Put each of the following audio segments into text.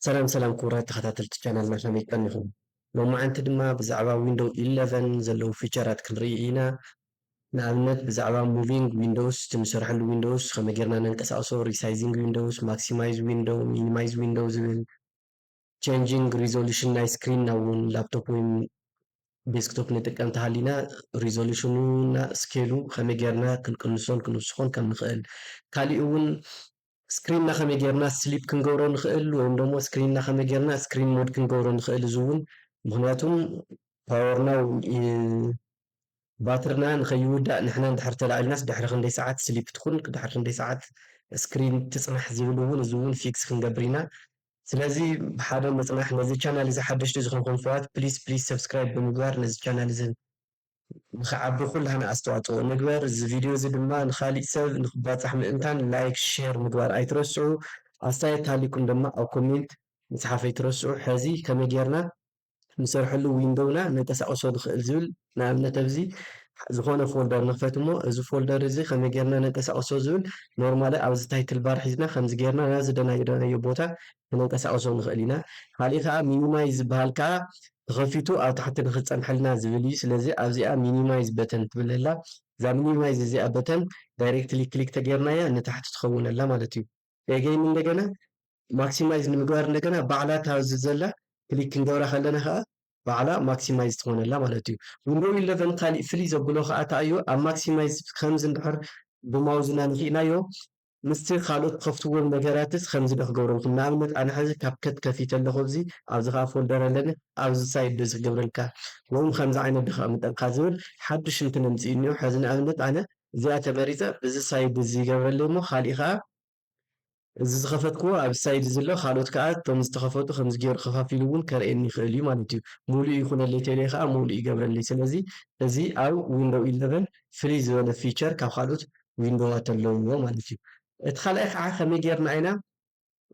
ሰላም ሰላም ክቡራት ተኸታተልቲ ቻናልና ከመይ ቀኒኹም? ሎማዓንቲ ድማ ብዛዕባ ዊንዶው ኢለቨን ዘለዉ ፊቸራት ክንርኢ ኢና። ንኣብነት ብዛዕባ ሙቪንግ ዊንዶውስ፣ እቲ ንሰርሐሉ ዊንዶውስ ከመይ ጌርና ነንቀሳቕሶ፣ ሪሳይዚንግ ዊንዶውስ፣ ማክሲማይዝ ዊንዶው፣ ሚኒማይዝ ዊንዶው ዝብል፣ ቼንጂንግ ሪዞሉሽን ናይ ስክሪንና እውን ላፕቶፕ ወይ ዴስክቶፕ ንጥቀም ተሃሊና ሪዞሉሽኑና ስኬሉ ከመይ ጌርና ክንቅንሶን ክንውስኾን ከም ንኽእል፣ ካሊእ እውን ስክሪንና ከመይ ጌርና ስሊፕ ክንገብሮ ንኽእል ወይም ደሞ ስክሪንና ከመይ ጌርና ስክሪን ሞድ ክንገብሮ ንኽእል፣ እዚ እውን ምኽንያቱም ፓወርና ባትርና ንኸይውዳእ ንሕና እንድሕር ተላዒልናስ ድሕሪ ክንደይ ሰዓት ስሊፕ ትኹን ድሕሪ ክንደይ ሰዓት ስክሪን ትፅናሕ ዝብል እውን እዚ እውን ፊክስ ክንገብር ኢና። ስለዚ ብሓደ ምፅናሕ ነዚ ቻናል እዚ ሓደሽቲ ዝኾንኩም ሰባት ፕሊስ ፕሊስ ሰብስክራይብ ብምግባር ነዚ ቻናል እዚ ንኽዓቢ ኩላህና ኣስተዋፅኦ ንግበር። እዚ ቪድዮ እዚ ድማ ንኻሊእ ሰብ ንክባፃሕ ምእንታን ላይክ ሼር ምግባር ኣይትረስዑ። ኣስተያየት ሃሊኩም ድማ ኣብ ኮሜንት ምፅሓፍ ኣይትረስዑ። ሕዚ ከመይ ጌርና ንሰርሐሉ ዊንዶውና ነንቀሳቕሶ ንኽእል ዝብል ንኣብነት ኣብዚ ዝኾነ ፎልደር ንኽፈት እሞ እዚ ፎልደር እዚ ከመይ ጌርና ነንቀሳቕሶ ዝብል ኖርማሊ ኣብዚ ታይትል ባር ሒዝና ከምዚ ጌርና ናብ ዝደናየደናዮ ቦታ ክነንቀሳቕሶ ንኽእል ኢና። ካሊእ ከዓ ሚኒማይዝ ዝበሃል ከዓ ተኸፊቱ ኣብ ታሕቲ ንኽፀንሐልና ዝብል እዩ። ስለዚ ኣብዚኣ ሚኒማይዝ በተን ትብል ኣላ። እዛ ሚኒማይዝ እዚኣ በተን ዳይሬክትሊ ክሊክ ተጌርናያ ንታሕቲ ትኸውነላ ማለት እዩ። ኤገይን እንደገና ማክሲማይዝ ንምግባር እንደገና ባዕላ ታዚ ዘላ ክሊክ ክንገብራ ከለና ከዓ ባዕላ ማክሲማይዝ ትኾነላ ማለት እዩ። ዊንዶው ኢለቨን ካሊእ ፍልይ ዘብሎ ከዓ እንታይ እዩ? ኣብ ማክሲማይዝ ከምዚ እንድሕር ብማውዝና ንኽኢናዮ ምስቲ ካልኦት ትኸፍትዎም ነገራትስ ከምዚ ዶ ክገብረልኩም? ንኣብነት ኣነ ሕዚ ካፕከት ከፊተ ኣለኹ፣ ኣብዚ ኣብዚ ከዓ ፎልደር ኣለኒ፣ ኣብዚ ሳይድ ዶ እዚ ክገብረልካ? ወይም ከምዚ ዓይነት ዶ ከቕምጠልካ ዝብል ሓዱሽ እንትን ኣምፅኡ እኒኦ። ሕዚ ንኣብነት ኣነ እዚኣ ተመሪፀ እዚ ሳይድ እዚ ይገብረለይ እሞ ካሊእ ከዓ እዚ ዝኸፈትክዎ ኣብ ሳይድ ዘሎ ካልኦት ከዓ እቶም ዝተኸፈቱ ከምዚ ገይሩ ከፋፊሉ እውን ከርእየኒ ይኽእል እዩ ማለት እዩ። ሙሉእ ይኹነለይ ተይለ ከዓ ሙሉእ ይገብረለይ። ስለዚ እዚ ኣብ ዊንዶው ኢለቨን ፍልይ ዝበለ ፊቸር ካብ ካልኦት ዊንዶዋት ኣለውዎ ማለት እዩ። እቲ ካልኣይ ከዓ ከመይ ጌርና ኢና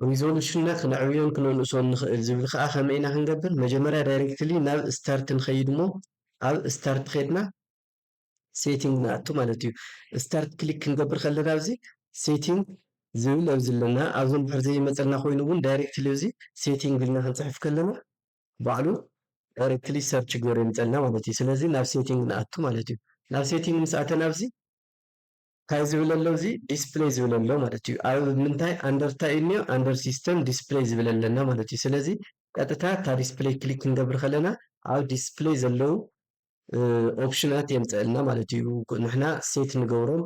ሪዞሉሽንና ክነዕብዮን ክነንእሶን ንኽእል ዝብል ከዓ ከመይ ኢና ክንገብር? መጀመርያ ዳይሬክትሊ ናብ ስታርት ንኸይድ እሞ ኣብ ስታርት ኸድና ሴቲንግ ንኣቱ ማለት እዩ። ስታርት ክሊክ ክንገብር ከለና ኣብዚ ሴቲንግ ዝብል ኣብዚ ኣለና። ኣብዚ እንድሕር ዘይመፀልና ኮይኑ እውን ዳይሬክትሊ እዚ ሴቲንግ ኢልና ክንፅሕፍ ከለና ባዕሉ ዳይሬክትሊ ሰርች ገይሩ የምፀልና ማለት እዩ። ስለዚ ናብ ሴቲንግ ንኣቱ ማለት እዩ። ናብ ሴቲንግ ምስ ኣተና ኣብዚ እንታይ ዝብል ኣሎ? እዚ ዲስፕሌይ ዝብል ኣሎ ማለት እዩ። ኣብ ምንታይ ኣንደር እንታይ እዩ እኒኦ? ኣንደር ሲስተም ዲስፕሌይ ዝብል ኣለና ማለት እዩ። ስለዚ ቀጥታ እታ ዲስፕሌይ ክሊክ ክንገብር ከለና ኣብ ዲስፕሌይ ዘለዉ ኦፕሽናት የምፀእልና ማለት እዩ። ንሕና ሴት ንገብሮም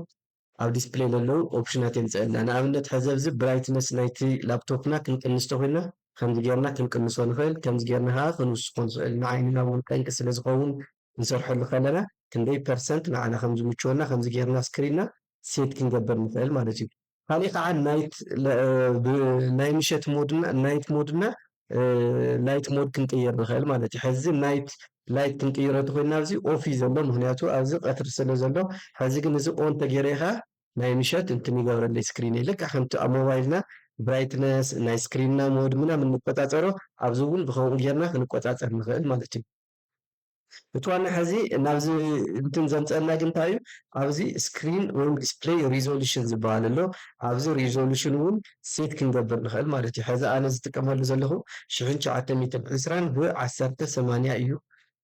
ኣብ ዲስፕሌይ ዘለዉ ኦፕሽናት የምፀእልና። ንኣብነት ሕዚ ኣብዚ ብራይትነስ ናይቲ ላፕቶፕና ክንቅንስ ተኮይና ከምዚ ጌርና ክንቅንሶ ንኽእል፣ ከምዚ ጌርና ከዓ ክንውስኮ ንኽእል። ንዓይንና እውን ጠንቂ ስለ ዝኸውን ንሰርሐሉ ከለና ክንደይ ፐርሰንት ንዓና ከም ዝምችወና ከምዚ ጌርና ስክሪንና ሴት ክንገብር ንኽእል ማለት እዩ። ካሊእ ከዓ ናይት ናይ ምሸት ሞድና ናይት ሞድና ላይት ሞድ ክንቅይር ንኽእል ማለት እዩ። ሕዚ ናይት ላይት ክንቅይሮ እንተኮይና ኣብዚ ኦፍ እዩ ዘሎ፣ ምክንያቱ ኣብዚ ቀትሪ ስለ ዘሎ። ሕዚ ግን እዚ ኦን ተገይረ ከዓ ናይ ምሸት እንትን ይገብረለይ ስክሪን ልክዕ ከምቲ ኣብ ሞባይልና ብራይትነስ ናይ ስክሪንና ሞድ ምናምን እንቆፃፀሮ ኣብዚ እውን ብከምኡ ጌርና ክንቆፃፀር ንኽእል ማለት እዩ። እቲ ዋና ሕዚ ናብዚ እንትን ዘምፀና ግን እንታይ እዩ? ኣብዚ ስክሪን ወይም ዲስፕሌይ ሪዞሉሽን ዝበሃል ኣሎ። ኣብዚ ሪዞሉሽን እውን ሴት ክንገብር ንኽእል ማለት እዩ። ሕዚ ኣነ ዝጥቀመሉ ዘለኹ ሽሕን ትሽዓተ ሚእትን ዕስራን ብዓሰርተ ሰማንያ እዩ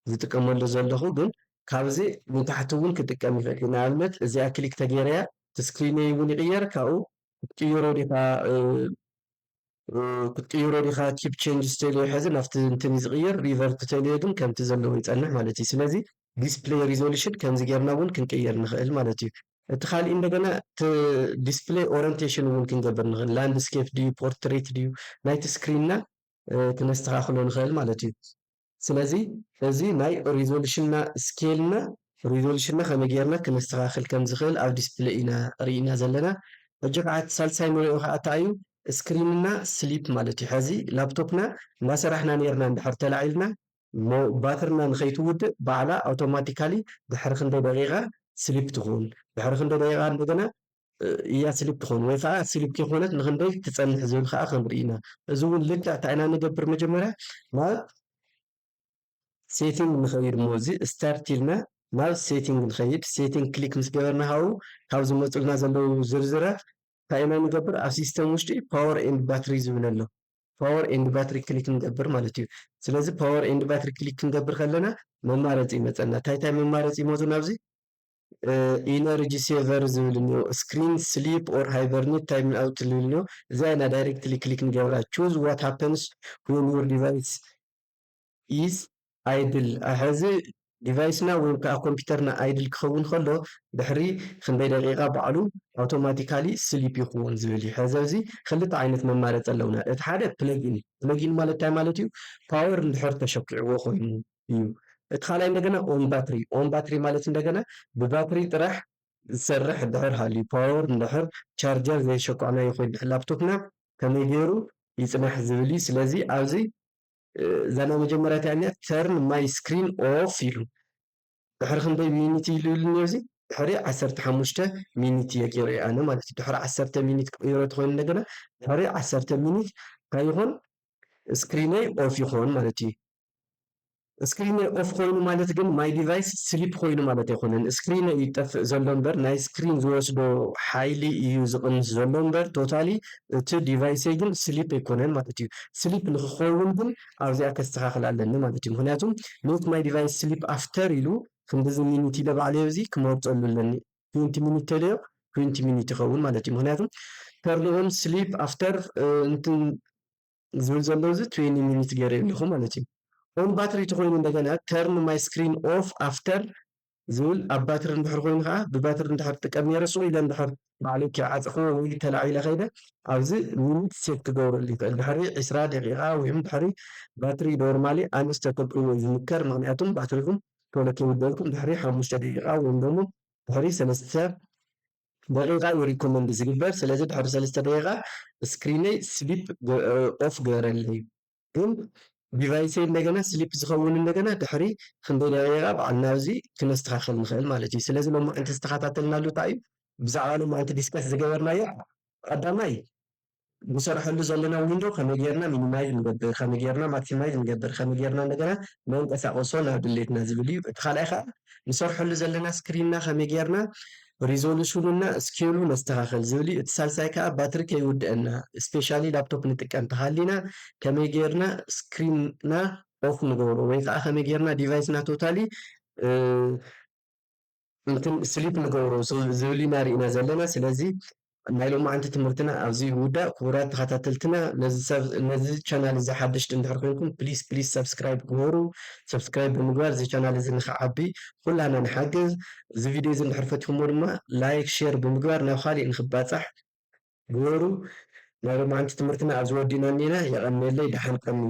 ዝጥቀመሉ ዘለኹ፣ ግን ካብዚ ንታሕቲ እውን ክጥቀም ይኽእል እዩ። ንኣብነት እዚኣ ክሊክ ተገይረያ እቲ ስክሪነይ እውን ይቕየር፣ ካብኡ ክትቅይሮ ዲኻ ክትቅይሮ ዲኻ ኪፕ ቼንጅ ተልዮ ሕዚ ናብቲ እንትን እዩ ዝቕየር፣ ሪቨርት ተልዮ ግን ከምቲ ዘለዎ ይፀንሕ ማለት እዩ። ስለዚ ዲስፕሌይ ሪዞሉሽን ከምዚ ጌርና እውን ክንቅየር ንኽእል ማለት እዩ። እቲ ካሊእ እንደገና እቲ ዲስፕሌይ ኦሪንቴሽን እውን ክንገብር ንኽእል፣ ላንድስኬፕ ድዩ ፖርትሬት ድዩ ናይቲ ስክሪንና ክነስተኻኽሎ ንኽእል ማለት እዩ። ስለዚ እዚ ናይ ሪዞሉሽንና ስኬልና ሪዞሉሽንና ከመይ ጌርና ክነስተኻኽል ከም ዝኽእል ኣብ ዲስፕሌይ ኢና ርኢና ዘለና። ሕጂ ከዓ እቲ ሳልሳይ ንሪኦ ከዓ እንታይ እዩ? ስክሪንና ስሊፕ ማለት እዩ። ሕዚ ላፕቶፕና እናሰራሕና ነርና እንድሕር ተላዒልና ባትርና ንኸይትውድእ ባዕላ ኣውቶማቲካሊ ድሕሪ ክንደይ ደቂቃ ስሊፕ ትኹን፣ ድሕሪ ክንደይ ደቂቃ እንደገና እያ ስሊፕ ትኾን ወይ ከዓ ስሊፕ ከይኮነት ንክንደይ ትፀንሕ ዝብል ከዓ ክንርኢ ኢና። እዚ እውን ልክዕ እንታይ ኢና ንገብር? መጀመርያ ናብ ሴቲንግ ንኸይድ እሞ እዚ ስታርት ኢልና ናብ ሴቲንግ ንኸይድ። ሴቲንግ ክሊክ ምስ ገበርና ካብኡ ካብ ዝመፁልና ዘለዉ ዝርዝራት እንታይ ኢና ንገብር? ኣብ ሲስተም ውሽጢ ፓወር ኤንድ ባትሪ ዝብል ኣሎ። power and battery click ንገብር ማለት እዩ። ስለዚ power and battery click ክንገብር ከለና መማረፂ ይመፀና። እንታይ እንታይ መማረፂ ይመፁ ናብዚ? Energy saver ዝብል እኒኦ፣ screen sleep or hibernate time out ዝብል እኒኦ። እዚኣ ኢና directly click ንገብራ። Choose what happens when your device is idle። ሕዚ ዲቫይስና ወይ ከዓ ኮምፒውተርና ኣይድል ክኸውን ከሎ ድሕሪ ክንደይ ደቂቃ ባዕሉ ኣውቶማቲካሊ ስሊፕ ይኸውን ዝብል እዩ። ሕዚ ኣብዚ ክልተ ዓይነት መማረፂ ኣለውና። እቲ ሓደ ፕለጊን። ፕለጊን ማለት እንታይ ማለት እዩ? ፓወር እንድሕር ተሸኪዕዎ ኮይኑ እዩ። እቲ ካልኣይ እንደገና ኦን ባትሪ። ኦን ባትሪ ማለት እንደገና ብባትሪ ጥራሕ ዝሰርሕ ድሕር ሃልዩ፣ ፓወር እንድሕር ቻርጀር ዘይሸኳዕናዮ ኮይኑ ድሕር ላፕቶፕና ከመይ ገይሩ ይፅናሕ ዝብል እዩ። ስለዚ ኣብዚ እዛ ናይ መጀመርያ እንታይ እያ? Turn my screen off ኢሉ። ድሕሪ ክንደይ ሚኒት ኢሉ ኢሉኒ እዚ? ድሕሪ ዓሰርተ ሓሙሽተ ሚኒት እየ ገይረ ኣነ ማለት እዩ። ድሕሪ ዓሰርተ ሚኒት ክቅይሮ ተኮይኑ እንደገና ድሕሪ ዓሰርተ ሚኒት እንታይ ይኾን? ስክሪነይ ኦፍ ይኾን ማለት እዩ። ስክሪነይ ኦፍ ኮይኑ ማለት ግን my device sleep ኮይኑ ማለት ኣይኮነን። ስክሪነይ ይጠፍእ ዘሎ እምበር ናይ ስክሪን ዝወስዶ ሓይሊ እዩ ዝቕንስ ዘሎ እምበር ቶታሊ እቲ ዲቫይሰይ ግን ስሊፕ ኣይኮነን ማለት እዩ። ስሊፕ ንክኸውን ግን ኣብዚኣ ከስተኻኽል ኣለኒ ማለት እዩ። ምክንያቱ let my device sleep after ኢሉ ክንድዚ ሚኒት ኢለ ባዕለይ እዚ ክመርፀሉ ኣለኒ። ትዌንቲ ሚኒት ተለዮ ትዌንቲ ሚኒት ይኸውን ማለት እዩ። ምክንያቱ turn on sleep after እንትን ዝብል ዘሎ እዚ ትዌንቲ ሚኒት ገይረ ኣለኹ ማለት እዩ። ኦን ባትሪ ተኮይኑ እንደገና turn my screen off after ዝብል ኣብ ባትሪ እንድሕር ኮይኑ ከዓ ብባትሪ እንድሕር ጥቀም ነይረ ሱቕ ኢለ እንድሕር ባዕለይ ክዓፅኽዎ ወይ ተላዒለ ከይደ ኣብዚ ሚኒት ሴት ክገብረሉ ይኽእል። ድሕሪ ዕስራ ደቂቃ ወይ ድሕሪ ባትሪ ኖርማሊ ኣንስተ ከብርዎ ዝምከር፣ ምክንያቱም ባትሪኩም ቶሎ ከይውደልኩም ድሕሪ ሓሙሽተ ደቂቃ ወይ ደግሞ ድሕሪ ሰለስተ ደቂቃ እዩ ሪኮመንድ ዝግበር። ስለዚ ድሕሪ ሰለስተ ደቂቃ ስክሪነይ ስሊፕ ኦፍ ገበረለይ። ግን ዲቫይሰይ እንደገና ስሊፕ ዝኸውን እንደገና ድሕሪ ክንደይ ደቂቃ በዓልና ኣብዚ ክነስተኻኸል ንኽእል ማለት እዩ። ስለዚ ሎማዓንቲ ዝተኸታተልናሉ እንታይ እዩ? ብዛዕባ ሎማዓንቲ ዲስከስ ዝገበርናዮ ቀዳማይ ንሰርሐሉ ዘለና ዊንዶ ከመይ ጌርና ሚኒማይዝ ንገብር፣ ከመይ ጌርና ማክሲማይዝ ንገብር፣ ከመይ ጌርና እንደገና መንቀሳቀሶ ናብ ድሌትና ዝብል እዩ። እቲ ካልኣይ ከዓ ንሰርሐሉ ዘለና ስክሪንና ከመይ ጌርና ሪዞሉሽኑና ስኬሉ ነስተኻኸል ዝብል እዩ። እቲ ሳልሳይ ከዓ ባትሪ ከይውድአና፣ ስፔሻሊ ላፕቶፕ ንጥቀም ተሃሊና ከመይ ጌርና ስክሪንና ኦፍ ንገብሮ ወይ ከዓ ከመይ ጌርና ዲቫይስና ቶታሊ እንትን ስሊፕ ንገብሮ ዝብል ኢና ርኢና ዘለና። ስለዚ ናይ ሎማዓንቲ ትምህርትና ኣብዚ ይውዳእ። ክቡራት ተኸታተልትና፣ ነዚ ሰብ-፣ ነዚ ቻናል እዚ ሓደሽቲ እንድሕር ኮይንኩም ፕሊስ ፕሊስ ሰብስክራይብ ግበሩ። ሰብስክራይብ ብምግባር እዚ ቻናል እዚ ንክዓቢ ኩላና ንሓግዝ። እዚ ቪድዮ እዚ እንድሕር ፈትኹሞ ድማ ላይክ፣ ሼር ብምግባር ናብ ካሊእ ንክባፃሕ ግበሩ። ናይ ሎማዓንቲ ትምህርትና ኣብዚ ወዲና እኒና። የቐንየለይ፣ ደሓን ቀንዩ።